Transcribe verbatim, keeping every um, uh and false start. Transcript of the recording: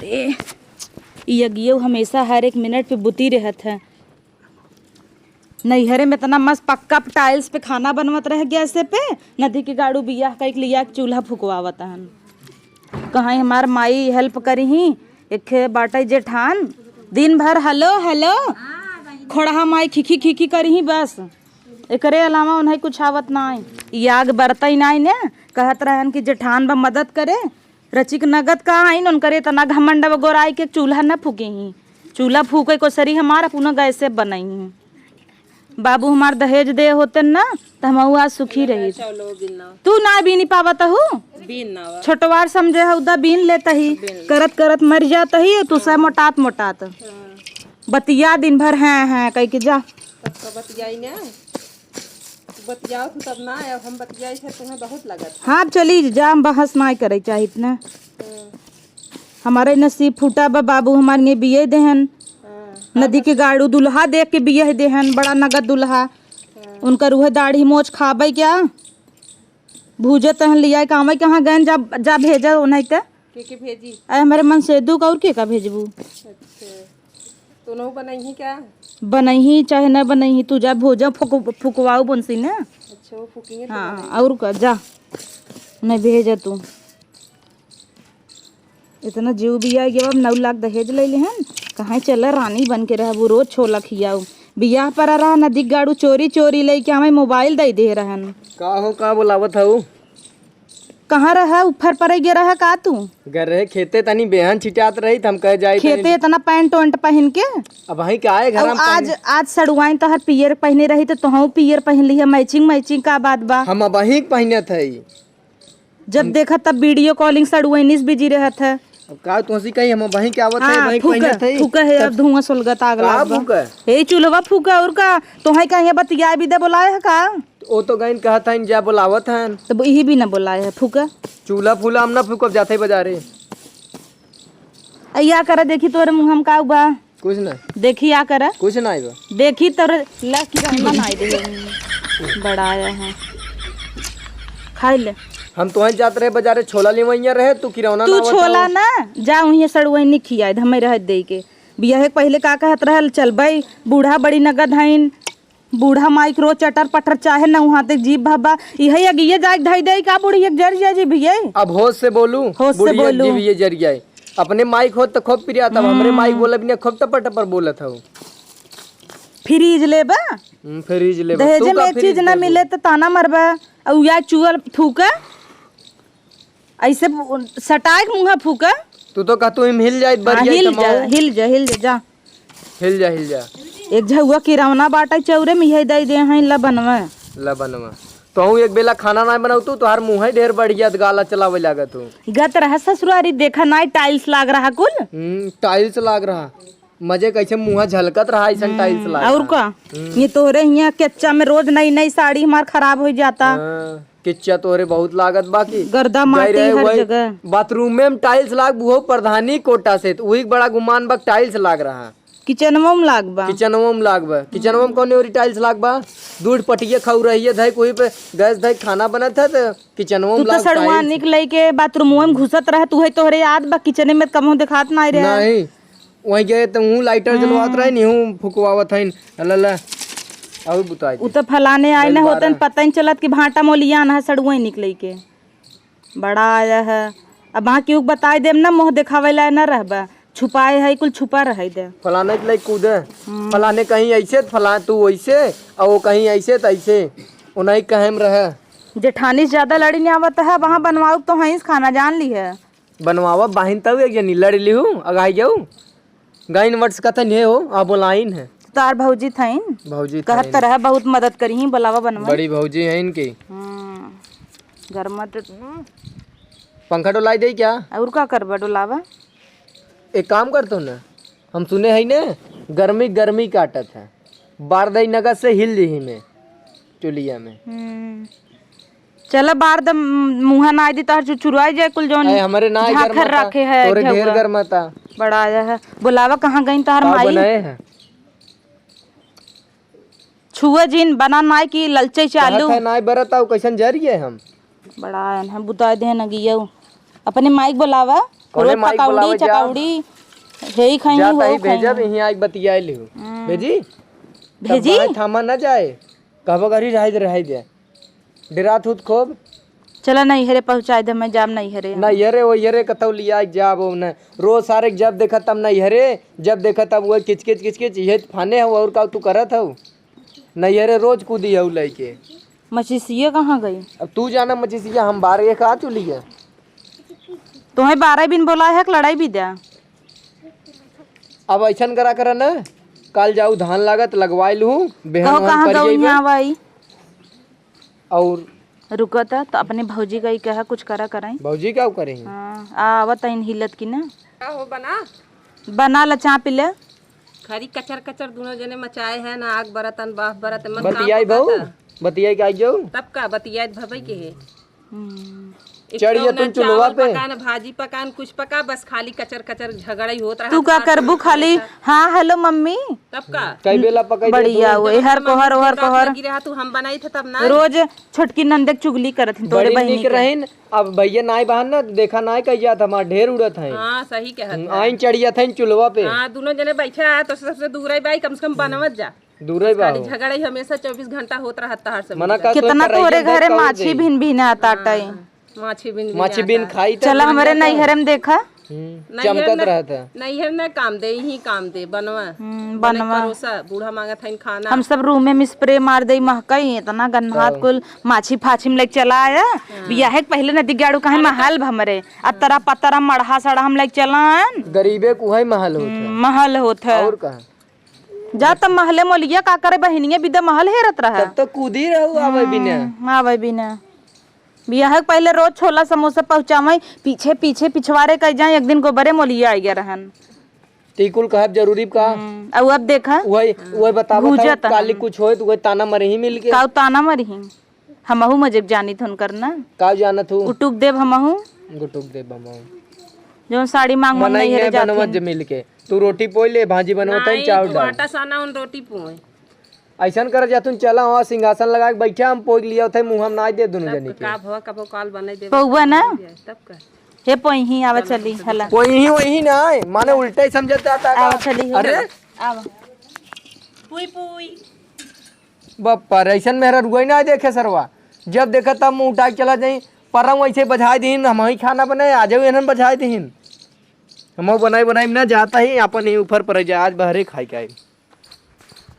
बाटे। ई अगियो हमेशा हर एक मिनट पे बुती रहत है। नैहरे में इतना मस्त पक्का tiles पे खाना बनवत रहे गैसे पे, नदी के गाड़ू बियाह कइके लिया के चूल्हा फुकवावत हन। कहाँ हमार माई help करिही, एक बाटे जेठान, दिन भर hello hello, खोड़हा माई खिखी खिखी करिही बस, एकरे अलावा उन्हें कुछ आवत नाई। ई आग बरतई नाई ने, कहत रहन कि जेठान बा मदद करे, रचिक नगद का आइन, उनकरे इतना घमंड बा गोराई के चूल्हा न फूकिही, चूल्हा फूके कोसरी हमार अपना गैसे बनइही। बाबू हमार दहेज दे होते ना, त हमहू आज सुखी रही। चलो बिनना। तू ना बीनी पावत हू, बीन ना आवा। छोटवार समझे हऊ दा बीन लेत ही, बीन ले। करत करत मर जात ही, तू सब मोटात मोटात। हाँ। बतिया दिन भर हैं हैं कह के जा। तब का बतियाई ना, तू बतियाओ तू तब ना, अब हम बतियाई थे तुम्हें बहुत लगत। हाँ, अब चली जा, हम बहस ना करे चाहित ना। हाँ। हमारे नसीब फूटा बा, बाबू हमारे ने बिये देहन। हाँ। नदी के गाड़ू दुल्हा देख के बिये देहन, बड़ा नगद दुल्हा। हाँ। उनकर उहे दाढ़ी मोछ खाबे क्या? भूजे तहन लिया कामे कहाँ गए, जा, जा भेजा उन्हें के। के के भेजी? अरे हमारे मन से दुख और के का भेजबू? अच्छा। तो नहु बनइही क्या? बनइही चाहे न बनइही, तू जा भोजा फुक-, फुकवाऊ बनसी ना। अच्छा, वो फुकिंगे तो हाँ, बनइही। और का, जा। नहीं भेजा तू। इतना जीव बिया गया, अब नौ लाख दहेज ले लेहन। कहाँ चला रानी बन के रहबू, रोज छोला खियाऊ। बियाह पर रहा नदी गाड़ू चोरी चोरी लेके हमें मोबाइल दे दे रहन। का हो, का बोलावत हऊ? कहाँ रहा, उफर परे गे रहा का तू? घर रहे खेते, तनी बेहन छिटात रही, त हम कहे जाई खेते तनी। इतना पैंट वैंट पहन के। अब वहीं के आए घर अब में आज, तनी। आज सड़ुआइन तोहर पियर पहने रही, तो तोहू पियर पहन लिहा, matching matching का बात बा। हम अब वहीं के पहनत हई। जब हम देखा तब video calling सड़ुआइनिस busy रहत है। अब का तुहसी कही, हम वहीं के आवत है, हाँ, वहीं के फूका, पहनत हई। फूका है, तब अब धुआं सुलगत आग का लागल बा। फूका? यही चूल्हा फूका और का, तोहे कहीं बतिया भी दे बोलाए है का? ओ तो गइन कहत हइन, जा बोलावत हन। तब इही भी न बोलाए है, फूका। चूल्हा फूला हम ना फूकब, जाते बजारे। अइया करा, देखी तोरे मुँह में का बा। कुछ ना। देखी आ करा। कुछ ना आइबा। देखी तोरे ला किराना ना आइ दे। बड़ा आया है। खाई ले। हम तोहे जात रहे बजारे, छोला लेवइया रहे, तू किराना तू ना छोला बताओ। ना, जा उहिए सड़ुआइनी खियाए, हमें रह दे के। बियाहे के पहिले का कहत रहल, चल भाई, बूढ़ा बड़ी नगद हइन, बूढ़ा माई के रोज चटर पटर चाहे न उहाँ तक जीभ भब्बा, इहे अगिये जाइके धई दे का बुढ़िया के जर जाए जीभिये। अब होश से बोलू, होश से बुढ़िया के बोलू। जीभिये जर जाए। अपने माई के होत त खूब पिरिया, तब हमरे माई के हम्म। बोले बिना खूब टपर टपर बोलत हऊ। फ्रिज लेबा? हम्म, फ्रिज लेबा। दहेजे तू में का एक फ्रिज चीज ना लेबू? मिले त ताना मरबा। अउ या चुअल थूका। ऐसे सटाए के मुँहा फूका। तू तो कहतू, "हम हिल जाइत, हाँ, बरिया हिल जा, हिल जा, हिल जा, जा।" हिल जा, हिल जा। एक झउआ किरौना बाटइ चौरे में, इहे दइ दे हैं लबनवा। लबनवा। तोहू एक बेला खाना नाहीं बनउतू, तोहार मुँहइ ढेर बढ़िया, गाला चलावे लागत हूँ। गत रहा ससुरारी, देखा नाहीं tiles लाग रहा कुल। हम्म, tiles लाग रहा। मजे कैसे मुँहा झलकत रहा, अइसन हम्म, tiles लाग और रहा। का? हम्म। ये तोहरे हियाँ कच्चा में रोज नई नई साड़ी हमार खराब होइ जाता। हाँ। किच्चा तोहरे बहुत लागत बा की। गर्दा जाई माटी रहे हर वही जगह। बाथरूमे में tiles लाग बुहो प्रधानी कोटा से, त उही के बड़ा गुमान बा tiles लाग रहा। किचनवो में लाग बा। किचनवो में लाग बा। किचनवो में कौने ओरी tiles लाग बा? दूध पटिया खाऊ रहिए धई, कोई पे गैस धई खाना बनत है त किचनवो तू में तो लाग सड़ुआ tiles। निक लइके बाथरूमो में घुसत रह, तू है तोहरे याद बा किचने में कमो देखात नाहीं रहे। नहीं। वहीं गए त हूँ लाइटर जलवात हम्म। रहे, निहू फुकवावत हइन। ला, ला। अउ बुताई उ दे। त फलाने आए दस न होतन, बारह। पता ही चलत कि भाटा मोलिया न है, सड़ुआ ही निकले के। बड़ा आया है। अब वहाँ केहू के बताई देम ना, मुँह देखावे ला न रहबा। छुपाए है, कुल छुपा रहे दे। फलाने के लइके कूदे। हम्म। फलाने कहीं ऐसे, त फला-, तू वैसे, अउ वो कहीं ऐसे, त ऐसे। उन्हीं कहे में रहे। जेठानी से ज्यादा लड़ी नहीं आवत है, वहाँ बनवाऊ तो है खाना, जान ली है। बनवावा बाहिन तब एक जनी लड़ लिहू, अगाई जाऊ। गाइन वर्ड्स कथन हे हो, आ बोलाइन है। तार भौजी थइन। भौजी कहत थइन। त रहे बहुत मदद करिहीं, बोलावा बनवा। बड़ी भौजी है इनकी। हम्म, गरमा तो, हम्म। पंखा डोलाई दे क्या? और का करबा डोलावा? एक काम कर तो ना, हम सुने है ने, गर्मी गर्मी काटत है। बार दई नगद से हिल जही में, चुलिया में। हम्म। चला बार द मुँहा नाई दी तोहर चुचुराई जाए कुल जौन अरे हमरे ना झाखर गरमाता, रखे है तोरे ढेर झउआ। गरमाता। बड़ा आया है। बोलावा कहाँ गई तोहर का माई? बनाए है? छुए जिन बना नाई की ललचे चालू। कहत है नाई बरत आऊ कैसन जरिए हम। बड़ा आयन है बुता दे न गियऊ। अपने माई के बोलावा। कौने रोज माई के पकौड़ी, बुलावे जाब? चकौड़ी, हेई खाई, जाता हो ही भेजब, खाई। यहीं आके बतियाए लिहू। हम्म। भेजी? भेजी? तब बाहें थामा ना जाए। कहबो घरी रहाई दे, रहाई दे। डेरात हूँ त खूब। चला नैहरे पहुँचाए दे, मैं जाब नैहरे। नैहरे, ओहरे कतौ लिया जाब, ओ न। रोज सारे के जब देखा तब नैहरे, जब देखा तब वही किचकिच, किचकिच, यही त फाने हऊ, और का तू करत हऊ? नैहरे रोज कूदी हऊ लइके। मचिसिया कहाँ गई? अब तू जाना मचिसिया, हम बारह एक आ चुली है। तोहे बारह बिन बोलाए है कि लड़ाई भी द्या? अब ऐसन करा करा ना, काल जाऊ धान लागत लगवाए लूँ, बेहन कहो वहन कहाँ पर गऊ जइबे। यहाँ भाई? और रुका त, त अपने भौजी का ही कहा कुछ करा कराई। भौजी का करे हैं? हाँ, आ, आवत आइन हिलत की ना। का हो बना? बना ला, चाह पी ले। खरी कचर कचर दोनों जने मचाए हैं ना, आग बरत न बाफ बरत, मन बतियाई कांपत बहू, बा। बतियाई के आई जाऊ। तब का बतियाई भबई के है। हम्म। एक चढ़िया तो ना तुम चुलवा चावल पे। पकान, भाजी पकान, कुछ पका, बस खाली कचर कचर झगड़ा ही होत रहा। तू का करबू खाली? हाँ, हेलो मम्मी। तब का? कई बेला पकाई दे बढ़िया तू। हो, एहर कोहर, ओहर कोहर। लगी रहा तू, हम बनाई थे तब ना। रोज छोटकी नंदे के चुगली करत हिन, तोरे बड़ी बहिनी नीक के। रहिन। अब भैया नाई बहन ना, देखा नाई कही जात, हमार ढेर उड़त है। हाँ, सही कहत हम्म, है। आइन चढ़िया था इन चुलवा पे। हाँ, दोनों जने बैठे रहा तो सबसे दूर ही बाई, कम से कम बनवत जा। दूर ही बा खाली हो। झगड़ा ही हमेशा चउबीस घंटा होत रहत तहार सब मना में। का कितना तोरे तोरे घरे माछी भिन भिन आता हाँ, टाइम। माछी बिन माछी बिन बिन आता। खाई त चला बिन हमरे जाता। नैहरे में देखा। हम्म, नैहर चमकत न, रहत है। नैहर न काम दे, यही काम दे, बनवा। हम्म, बने बनवा। परोसा, बूढ़ा मांगत हइन खाना। हम सब रूमे में स्प्रे मार दे, महकई, इतना गन्हात तब। कुल माछी फाछी में लेके चला आया। हाँ। बियाहे के पहले नदी गाड़ू काहे अरे महल भमरे, अब तरा पतरा मड़हा सड़ा हम लेके चला आन। गरीबे के उहई महल होत है। हम्म, महल होत है। और का? जा त महले मोलिया का करे, बहिनिया बिदा महल हेरत रहा। तब तो कूदी रहू आवे बिना। हम्म, आवे बिना। बियाह के पहले रोज छोला समोसा पहुँचावे, पीछे पीछे पिछवारे कह जाए, एक दिन गोबरे मोलिया आ गया रहन। ती कुल कहब जरूरी का? हम्म, अउ अब देखा, वही, वही बतावत भूजत हूँ, काली हन। कुछ होए तो वही ताना मरही मिल के। काऊ ताना मरही? हमहू मजे के जानित हन करना। काऊ जानत हूँ? उटुक देब हमहू। गुटुक देब हमहू। जौन साड़ी मांग मांग मनई नहीं हेरे है जात बनवत हन। जे मिल के। तू रोटी पोई ले, भाजी बनवत है, नहीं, चाउर तू डाल। आटा साना उन रोटी पोए। ऐसन कर जा, तुम चला वहाँ सिंहासन लगा के बैठा, हम पोई लिया थे, मुँह हम नाई दे दोनों तब जनी के। का भवा, कबो काल बनाई देबे। पौवा ना? तब का? हे पोई ही, आवा चला, चली, चला। हला। कोई ही वही ना है, माने उल्टे ही समझत जाता का? आवा चली, हो। अरे? आवा। पुई, पुई। बप्पा रे, ऐसन मेहरा रुआई ना देखे सरवा। जब देखा तब मुँह उठा के चला जाई। परम वैसे बजाय दीन, हम ही खाना बनाए, आज भी इन्हन बजाय दीन। हम बनाई बनाई ना जाता ही, अपन ही ऊपर पर जा, आज बहरे खाई के आई।